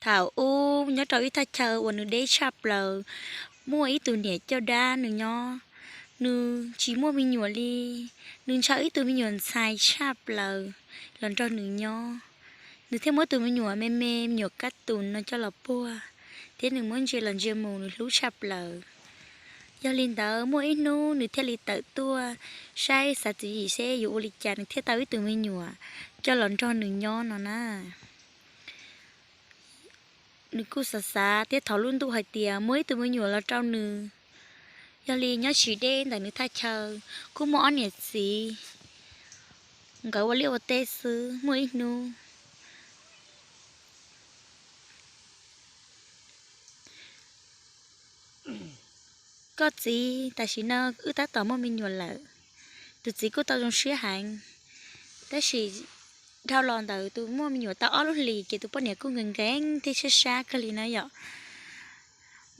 Thaum ub nyob rau ib thaj chaw uas nws deb tshaj plaws, muaj ib tug niam coj dab nws nyob, nws tsis muaj me nyuam li. Nws ntshaw ib tug me nyuam ntxhais tshaj plaws los nrog nws nyob. Nws thiaj muab tus me nyuam me me, me nyuam kab tus no coj los puag, thiab nws muab ntsia los ntsia mus nws hlub tshaj plaws. Yog li ntawd muaj ib hnub nws thiaj li tawm tuaj saib xav tswv yim seb yuav ua li cas nws thiaj tau ib tug me nyuam coj los nrog nws nyob no na. Nws kuj xav xav thiab thov lub ntuj hais tias muab ib tug me nyuam los rau nws. Yog li nyob tsis deb ntawm nws thaj chaw kuj muaj ob niam txiv nkawd ua liaj ua teb xwb. Muaj ib hnub, koj txiv, tam sim no wb tab tom muaj me nyuam lawm. Tus txiv kuj tau zoo siab heev, tab sis dhau los ntawd tus muaj me nyuam tau ob lub hlis ces tus poj niam kuj nkees nkees thiab sab sab kawg li na yom.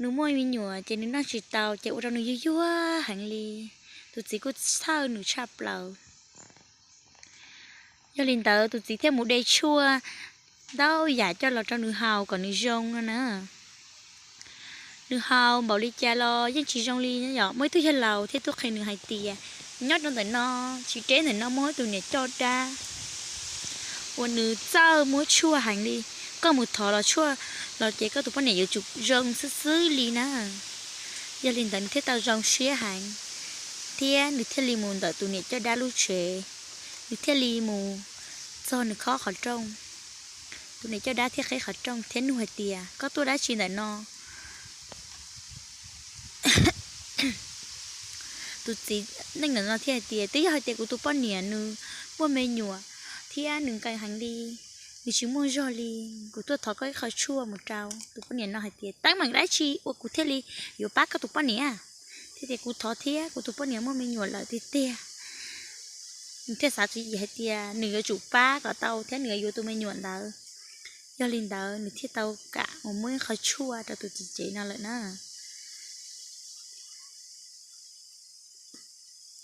Nws muaj me nyuam ces nws noj tsis tau ces ua rau nws yuag yuag heev li. Tus txiv kuj txhawj nws tshaj plaws. Yog li ntawd tus txiv thiaj mus de tshuaj ntau yam coj los rau nws haus kom nws zoo no na. Nws haus npaum li cas los yeej tsis zoo li yom. Muaj ib tug yawg laus thiaj tuaj qhia nws hais tias nyob rau ntawm no, tsis deb ntawm no muaj ib tug niam coj dab uas nws txawj muab tshuaj heev li. Koj mus thov los tshuaj los ces koj tus poj niam yuav tsum zoo xwb xwb li na. Yog li ntawd nws thiaj tau zoo siab heev, thiab nws thiaj li mus ntawm tus niam coj dab lub tsev. Nws thiaj li mus txog nws khob qhov rooj. Tus niam coj dab thiaj qhib qhov rooj thiab nug hais tias koj tuaj dab tsi ntawm no? Tus txiv neej ntawm no thiaj hais tias twb yog hais tias kuv tus poj niam nws muaj me nyuam thiab nws nqees heev li, nws tsis muaj zog li, kuv tuaj thov koj ib qho tshuaj mus rau. Tus poj niam no hais tias teeb meem dab tsi uas kuv thiaj li yuav pab koj tus poj niam? Thiaj tias kuv thov thiab, kuv tus poj niam muaj me nyuam lawm tiag tiag. Nws thiaj xav tswv yim hais tias nws yuav tsum pab kom tau thiab nws yuav yuav tus me nyuam ntawd. Yog li ntawd nws thiaj tau kam mus muab ib qho tshuaj rau tus txiv tsev no lawm na.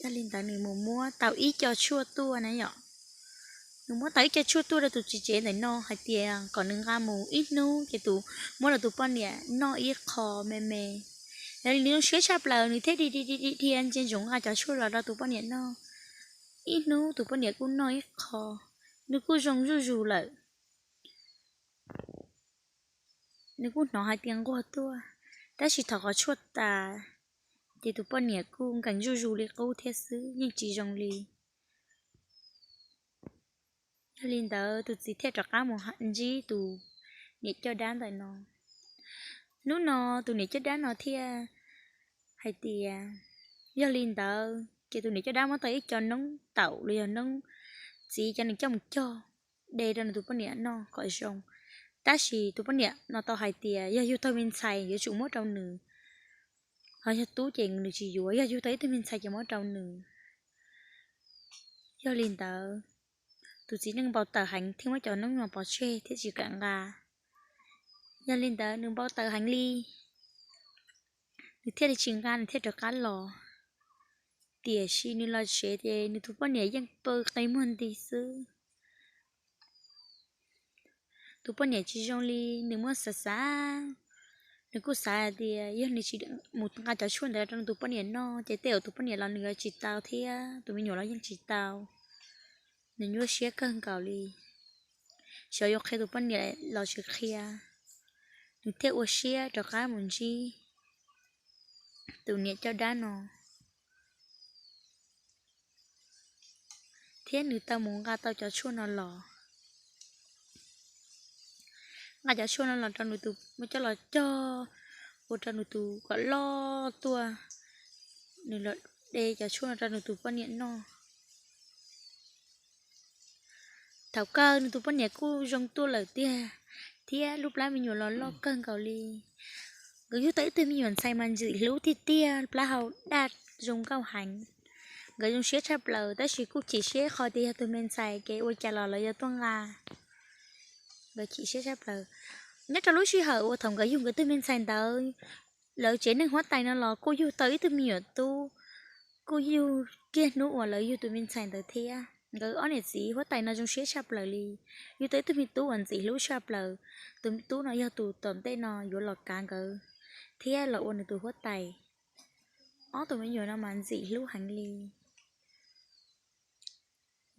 Yog li ntawd nws mus muab tau ib co tshuaj tuaj na yom. Nws muab tau ib co tshuaj tuaj rau tus txiv tsev ntawm no hais tias kom nws nqa mus ib hnub ces tus, muab rau tus poj niam noj ib qho me me. Yog li nws zoo siab tshaj plaws nws thiaj dhia dhia ntsia ntsoov nqa cov tshuaj los rau tus poj niam noj. Ib hnub tus poj niam kuj noj ib qho, nws kuj zoo zuj zus lawm. Nws kuj hnov hais tias nquag tuaj, tab sis thaum qhov tshuaj tas ces tus poj niam kuj nkees zuj zus li qub thiab xwb, yeej tsis zoo li. Yog li ntawd tus txiv thiaj rov qab mus ntsib tus niam coj dab ntawm no. Hnub no tus niam coj dab no thiaj hais tias, yog li ntawd ces tus niam coj dab muab tau ib co noob taum los yog noob txiv cov nws coj mus cog de rau nws tus poj niam noj kom zoo. Tab sis tus poj niam no tau hais tias yog yug tau me ntxhais yuav tsum muab rau nws, ho yog tub ces nws tsis yuav, yog yug tau ib tug me ntxhais ces muab rau nws. Yog li ntawd tus txiv neej npau taws heev thiaj muab cov noob no pov tseg thiab tsis kam nqa. Yog li ntawd nws npau taws heev li, nws thiaj li tsis nqa, nws thiaj rov qab los. Tiam sis nws los tsev ces nws tus poj niam yeej pw qi muag nti xwb. Tus poj niam tsis zoo li nws muab xav xav. Nws kuj xav hais tias yog nws tsis mus nqa cov tshuaj ntawd rau nws tus poj niam noj ces tej zaum tus poj niam los nws yuav tsis tau thiab tus me nyuam los yeej tsis tau. Nws nyuaj siab kawg nkaus li, xyov yuav qhia tus poj niam los tsis qhia. Nws thiaj ua siab rov qab mus ntsib tus niam coj dab no, thiab nws tau mus nqa tau cov tshuaj no los. Nqa cov tshuaj no los rau nws tus, muab coj los cog ua rau nws tus kom loj tuaj. Nws los de cov tshuaj no rau nws tus poj niam noj. Thaum kawg nws tus poj niam kuj zoo tuaj lawm tiag, thiab lub plab me nyuam los loj kawg nkaus li. Nkawd yug tau ib tug me nyuam ntxhais mas ntxim hlub tiag tiag, plab hau daj zoo nkauj heev. Nkawd zoo siab tshaj plaws tab sis kuj chim siab qhov tias yog tus me ntxhais ces ua cas los lawv yuav tuaj nqa. Nkawd chim siab tshaj plaws. Nyob rau lub sij hawm uas thaum nkawd yug nkawd tug me ntxhais ntawd, lawv tsev neeg huab tais no los kuj yug tau ib tug me nyuam tub, kuj yug kiag hnub uas lawv yug tus me ntxhais ntawd thiab. Nkawd ob niam txiv huab tais no zoo siab tshaj plaws li, yug tau ib tug me tub uas ntxim hlub tshaj plaws. Tus me tub no yog tus tom ntej no yuav los kav nkawd thiab los ua nws tus huab tais. Ob tug me nyuam no mas ntxim hlub heev li,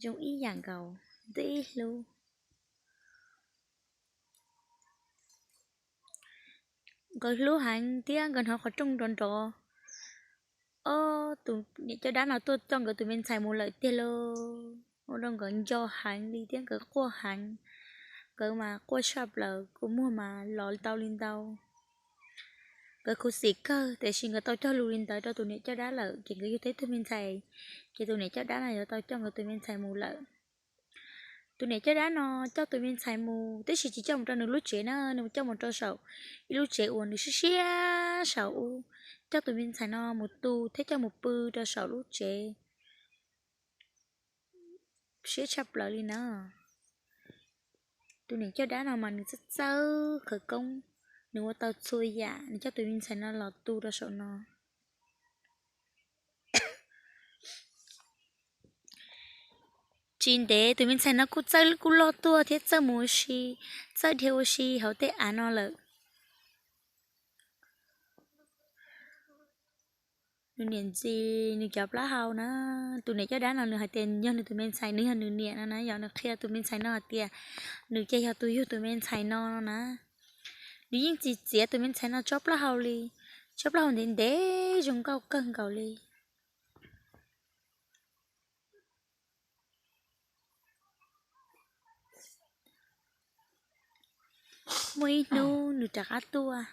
zoo ib yam nkaus, ntxim hlub. Nkawd hlub heev thiab nkawd hnov qhov rooj nrov nrov. Ob tus niam caj dab no tuaj coj nkawd tus me ntxhais mus lawm tiag lauj. Ua rau nkawd nco heev li thiab nkawd quaj heev. Nkawd mas quaj tshaj plaws, kua muag mas los tau li ntau. Nkawd khuv xim kawg, tiam sis nkawd tau cog lus li ntawd rau tus niam caj dab lawm ces nkawd yug tau ib tug me ntxhais, ces tus niam caj dab no yuav tau coj nkawd tus me ntxhais mus lawm. Tus niam caj dab no coj tus me ntxhais mus, tab sis tsis coj mus rau nws lub tsev na, nws coj mus rau saum ib lub tsev uas nws siab siab saum ub, coj tus me ntxhais no mus tu thiab coj mus pw rau saum lub tsev. Siab tshaj plaws li na. Tus niam caj dab no mas nws txawj txawj khawv koob, nws ua tau txhua yam, nws coj tus me ntxhais no los tu rau saum no. Tsis ntev tus me ntxhais no kuj txawj kuj loj tuaj thiab txawj mus ua si, txawj dhia ua si hauv tej av no lawm. Nws niam ntxi nws cov plaub hau na. Tus niam caj dab no nws hais tias yog nws tus me ntxhais, nws yog nws niam no na, yog nws qhia tus me ntxhais no hais tias nws ces yog tus yug tus me ntxhais no no na. Nws yeej tsis txiav tus me ntxhais no tsob plaub hau li, tsob plaub hau ntev ntev zoo nkauj kawg nkaus li. Muaj ib hnub nws rov qab tuaj,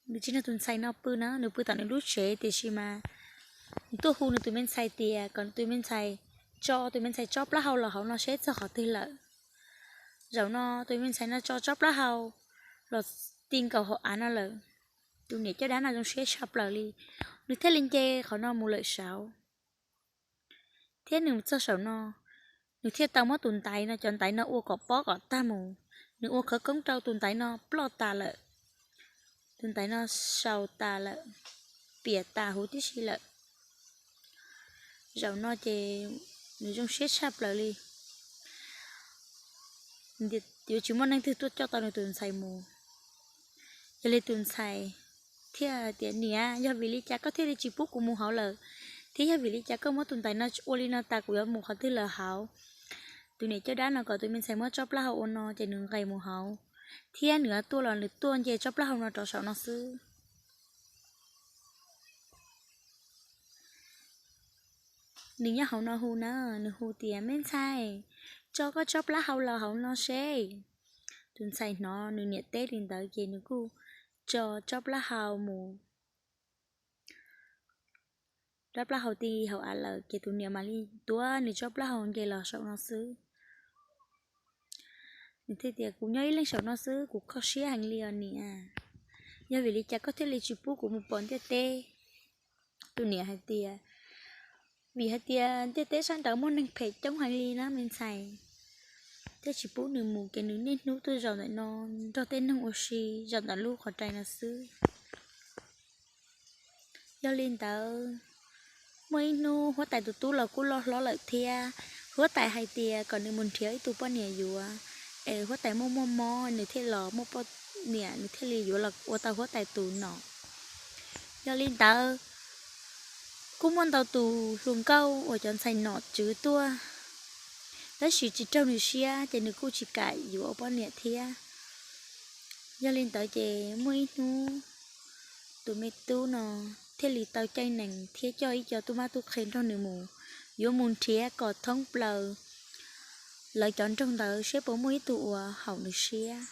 nws tsis nrog tus ntxhais no pw na, nws pw tom nws lub tsev, tiam sis mas nws tuaj hu nws tus me ntxhais tias kom tus me ntxhais tso tus me ntxhais tsob plaub hau los hauv no seb txog qhov twg lawm. Zaum no tus me ntxhais no tso tsob plaub hau los ti nkaus hauv av no lawm. Tus niam caj dab no zoo siab tshaj plaws li, nws thiaj li nce qhov no mus lawm saud. Thiab nws mus txog saum no, nws thiaj tau muab tus ntaiv no, cov ntaiv no ua kom pob kom tag mus. Nws ua khawv koob rau tus ntaiv no ploj tas lawm. Tus ntaiv no sau tas lawm, piam tas huv tib si lawm. Zaum no ces nws zoo siab tshaj plaws li, yuav tsis muaj neeg twg tuaj coj tau nws tus ntxhais mus. Yog li tus ntxhais thiaj tias, Niam, yog vim li cas koj thiaj li tsis pub kuv mus hauv lawm? Thiab yog vim li cas koj muab tus ntaiv no ua li no tas, kuv yuav mus qhov twg lawm hauv? Tus niam caj dab no kom tus me ntxhais muab tsob plaub hau ua no ces nws nqes mus hauv, thiab nws tuaj los nws tuaj nce tsob plaub hau no rau saum no xwb. Nws nyob hauv no hu na, nws hu tias, Me ntxhais, tso koj tsob plaub hau los hauv no seb. Tus ntxhais hnov nws niam teb li ntawd ces nws kuj tso tsob plaub hau mus. Tsob plaub hau ti hauv av lawm ces tus niam mam li tuav nws tsob plaub hau nce los saum no xwb. Nws thiaj tias, Kuv nyob ib leeg saum no xwb, kuv kho siab heev li os niam. Yog vim li cas koj thiaj li tsis pub kuv mus pom ntiaj teb? Tus niam hais tias, Vim hais tias ntiaj teb sab nraud muaj neeg phem coob heev li na me ntxhais, thiaj tsis pub nws mus, ces nws niaj hnub tuaj zaum ntawm no nrog tej neeg ua si zaum ntawm lub qhov rai no xwb. Yog li ntawd, muaj ib hnub huab tais tus tub los kuj loj hlob lawm thiab. Huab tais hais tias kom nws mus nrhiav ib tug poj niam yuav, es huab tais muaj muaj mob nws thiaj los muaj poj niam, nws thiaj li yuav los ua tau huab tais tus nom. Yog li ntawd, kuj muaj ntau tus hluas nkauj uas cov ntxhais nom tswv tuaj, tab sis tsis raug nws siab ces nws kuj tsis kam yuav ua poj niam thiab. Yog li ntawd ces muaj ib hnub tus me tub no thiaj li tau caij nees thiab coj ib co tub mab tub qhe nrog nws mus, yuav mus nrhiav kom thoob plaws lawv cov nroog ntawd seb puas muaj ib tug uas haum nws siab.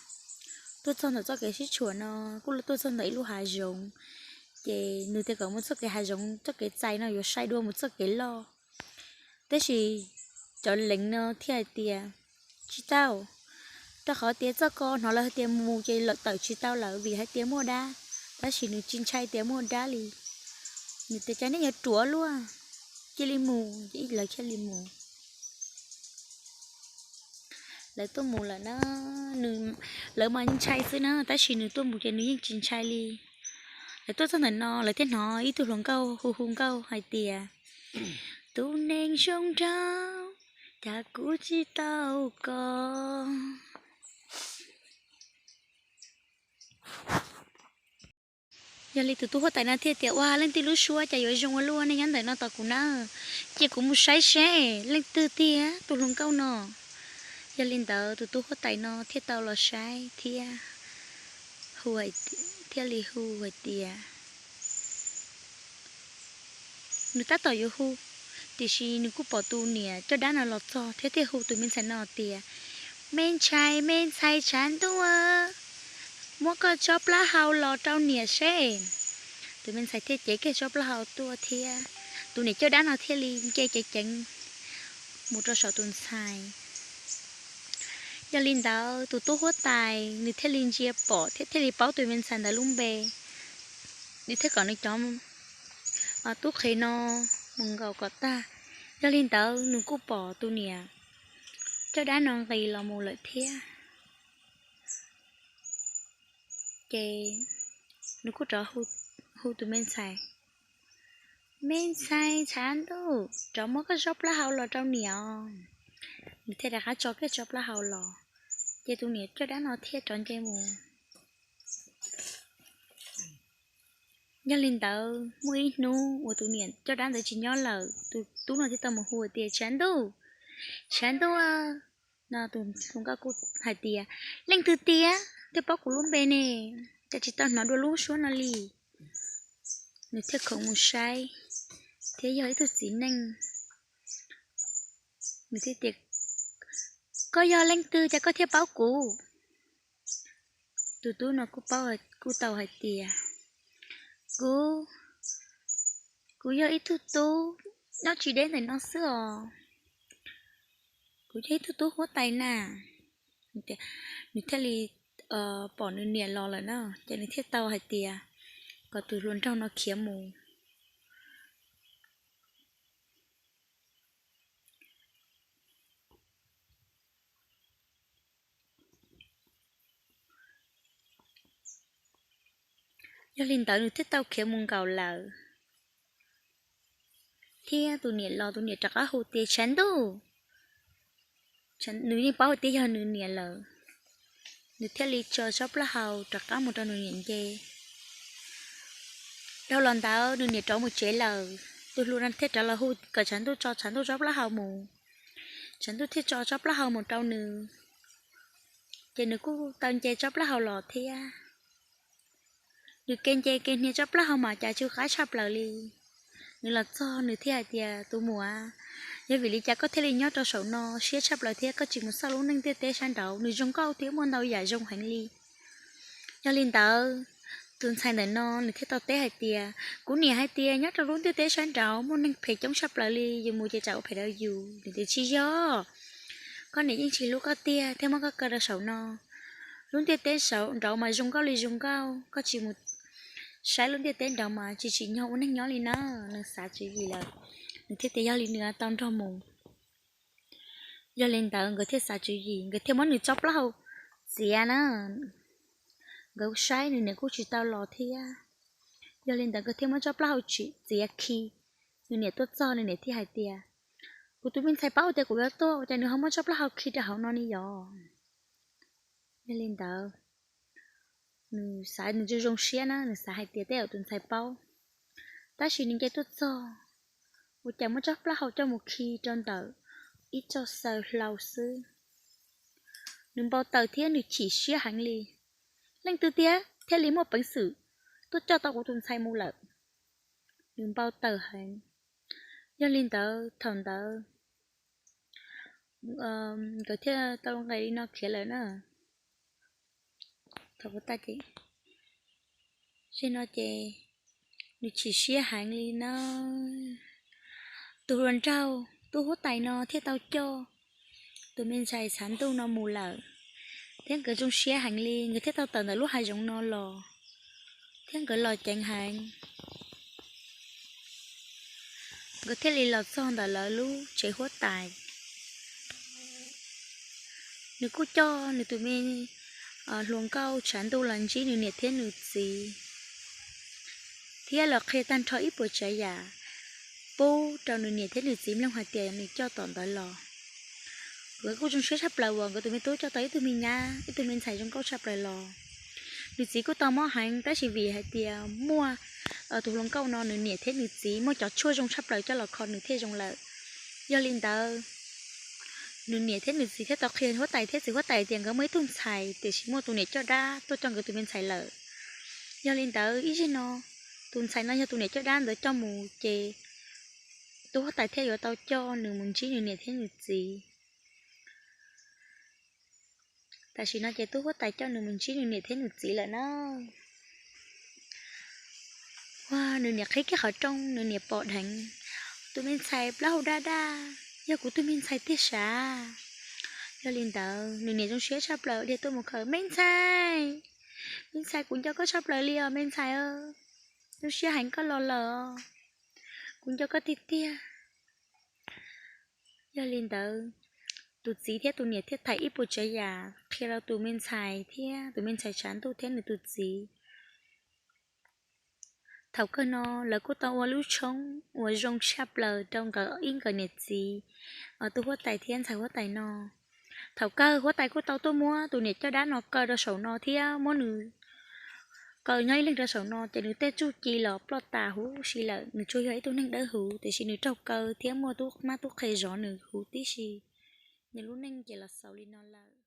Tuaj txog ntawm txoj kev sib tshuam no, kuj tuaj txog ntawm ib lub hav zoov, ces nws tias kom mus txoj kev hav zoov, txoj kev txais no yuav sai dua mus txoj kev loj. Tab sis cov leev no thiaj hais tias, Tsis tau, rau qhov tias txoj ko hnov lawv hais tias mus ces lawm tawm tsis tau lawm vim hais tias muaj dab. Tab sis nws tsis ntshai tias muaj dab li, nws tias, Cas nej yuav ruam luaj, cia li mus. Ces lawv thiaj li mus. Lawv tuaj mus lawm na, lawv mas ntshai xwb na, tab sis nws tuaj mus ces nws yeej tsis ntshai li. Lawv tuaj txog ntawm no, lawv thiaj hnov ib tug hluas nkauj hu hu nkauj hais tias, Tus neeg zoo nraug, Cas kuv tsis tau koj. Yog li tus tub huab tais no thiaj tias, Ua, leej twg lub suab cas yuav zoo ua luaj, nej nyob ntawm no tos kuv na, cia kuv mus saib seb leej twg tiag tus hluas nkauj no. Yog li ntawd tus tub huab tais no thiaj tau los saib thiab hu, thiaj li hu hais tias, nws tab tom yuav hu, tiam sis nws kuj pom tus niam coj dab no los txog thiab thiaj hu tus me ntxhais no tias, Me ntxhais, me ntxhais tshav ntuj, muab koj tsob plaub hau los rau niam seb. Tus me ntxhais thiaj cev kiag tsob plaub hau tuaj thiab tus niam coj dab no thiaj li nce ceev ceev mus rau saum tus ntxhais. Yog li ntawd tus tub huab tais nws thiaj li ntsia pom thiab thiaj li paub tus me ntxhais ntawd lub npe, nws thiaj kom nws cov tub qhe no mus nkaum kom tag. Yog li ntawd nws kuj pom tus niam coj dab no nqis los mus lawm thiab. Ces nws kuj rov hu tus me ntxhais, Me ntxhais tshav ntuj, rov muab koj tsob plaub hau los rau niam os. Nws thiaj rov qab tso kiag tsob plaub hau los, ces tus niam coj dab no thiaj rov nce mus. Yog li ntawd muaj ib hnub uas tus niam coj dab ntawd tsis nyob lawm, tus tub no thiaj tau mus hu tias, Tshav ntuj, tshav ntuj no. Tus hluas nkauj kuj hais tias, Leej twg tiag thiaj paub kuv lub npe ne? Cas tsis tau hnov dua lub suab no li? Nws thiaj khoov mus saib, thiab yog ib tug txiv neej. Nws thiaj tias, Koj yog leej twg cas koj thiaj paub kuv? Tus tub no kuj paub, kuj tau hais tias, Kuv, kuv yog ib tug tub nyob tsis deb ntawm no xwb os. Kuv yog ib tug tub huab tais na. Nws thiaj li pom nws niam los lawm na, ces nws thiaj tau hais tias kom tus hluas nraug no khiav mus. Yog li ntawd nws thiaj tau khiav mus nkaum lawm, thiab tus niam los tus niam rov qab hu tias, Tshav ntuj! Nws yeej paub tias yog nws niam lawm, nws thiaj li tso tsob plaub hau rov qab mus rau nws niam nce. Dhau los ntawd nws niam rov mus tsev lawm, tus hluas no thiaj rov los hu kom tshav ntuj tso tshav ntuj tsob plaub hau mus. Tshav ntuj thiaj tso tsob plaub hau mus rau nws, ces nws kuj tau nce tsob plaub hau los thiab. Nws ke nce ke hnia tsob plaub hau mas cas tsw qab tshaj plaws li. Nws los txog nws thiaj hais tias, Tus muam, yog vim li cas koj thiaj li nyob rau saum no siab tshaj plaws thiab koj tsis mus xauj lub neej ntiaj teb sab nraud? Nws zoo nkauj thiab muaj ntau yam zoo heev li. Yog li ntawd, tus ntxhais ntawm no nws thiaj tau teb hais tias, Kuv niam hais tias nyob rau lub ntiaj teb sab nraud muaj neeg phem coob tshaj plaws li, yus mus ces tsam ua phem rau yus. Nws tias, Tsis yog, koj niam yeej tsis hlub koj tiag thiaj muab koj kaw rau saum no. Lub ntiaj teb saum nraud mas zoo nkauj li zoo nkauj, koj tsis mus saib lub ntiaj teb nraud mas tsis tsim nyog ua neeg nyob li na. Nws xav tswv yim lawm, nws thiaj tias yog li nws tau nrog mus. Yog li ntawd nkawd thiaj xav tswv yim, nkawd thiaj muab nws tsob plaub hau txiav na. Nkawd saib nws niam kuj tsis tau los thiab. Yog li ntawd nkawd thiaj muab tsob plaub hau txiav khi. Nws niam tuaj txog nws niam thiaj hais tias, Kuv tus me ntxhais paub tias kuv yuav tuaj, ua cas nws ho muab tsob plaub hau khi rau hauv no ni yom? Yog li ntawd, nws xav nws zoo zoo siab na, nws xav hais tias tej zaum tus ntxhais paub. Tab sis nws nce tuaj txog, ua cas muab tsob plaub hau coj mus khi rau ntawm ib txoj xaw hlau xwb. Nws npau taws thiab nws chim siab heev li. Leej twg tiag thiaj li muaj peev xwm tuaj coj tau kuv tus ntxhais mus lawm? Nws npau taws heev. Yog li ntawd thaum ntawd nkawd thiaj tau nqis li no khiav lawm na. Thaum ua tag ces, no ces nws chim siab heev li na. Tus hluas nraug tub huab tais no thiaj tau coj tus me ntxhais tshav ntuj no mus lawm, thiab nkawd zoo siab heev li, nkawd thiaj tau tawm ntawm lub hav zoov no los, thiab nkawd los ceev heev. Nkawd thiaj li los txog ntawm lawv lub tsev huab tais. Nws kuj coj nws tus me hluas nkauj tshav ntuj los ntsib nws niam thiab nws txiv, thiab los qhia tag nrho ib puas tsav yam pub rau nws niam thiab nws txiv mloog hais tias nws coj tom ntawd los. Nkawd kuj zoo siab tshaj plaws uas nkawd tus me tub coj tau ib tug me nyab, ib tug me ntxhais zoo nkauj tshaj plaws los. Nws txiv kuj tau mob heev tab sis vim hais tias muaj tus hluas nkauj no nws niam thiab nws txiv muaj cov tshuaj zoo tshaj plaws coj los kho nws thiaj zoo lawm. Yog li ntawd, nws niam thiab nws txiv thiaj tau qhia huab tais thiab txiv huab tais tias nkawd muaj ib tug ntxhais tiam sis muaj tus niam coj dab tuaj coj nkawd tus me ntxhais lawm. Yog li ntawd ib zaug no, tus ntxhais no yog tus niam coj dab ntawd coj mus ces tub huab tais thiaj yuav tau coj nws mus ntsib nws niam thiab nws txiv. Tam sim no ces tub huab tais coj nws mus ntsib nws niam thiab nws txiv lawm na. Ua nws niam qhib kiag qhov rooj, nws niam pom dheev, tus me ntxhais plaub hau daj daj, yog kuv tus me ntxhais tiag sav. Yog li ntawd nws niam zoo siab tshaj plaws dhia tuaj mus khawm, me ntxhais, me ntxhais, kuv nco koj tshaj plaws li os me ntxhais. Zoo siab heev koj los lawm os, kuv nco koj tiag tiag. Yog li ntawd, tus txiv thiab tus niam thiaj thaij ib puas tsav yam qhia rau tus me ntxhais thiab tus me ntxhais tshav ntuj thiab nws tus txiv. Thaum kawg no lawv kuj tau ua lub tshoob uas zoo tshaj plaws rau nkawd ib nkawd niam txiv, tus huab tais thiab ntxhais huab tais no. Thaum kawg huab tais kuj tau tuaj muab tus niam coj dab no kaw rau saum no thiab muab nws kaw nyob ib leeg rau saum no ces nws tej txuj ci los ploj tas huv si lawm, nws tsuas yog ib tug neeg dawb huv tiam sis nws raug kaw thiab muaj tub mab tub qhe zov nws huv tib si, nws lub neej ces los xaus li no lawm.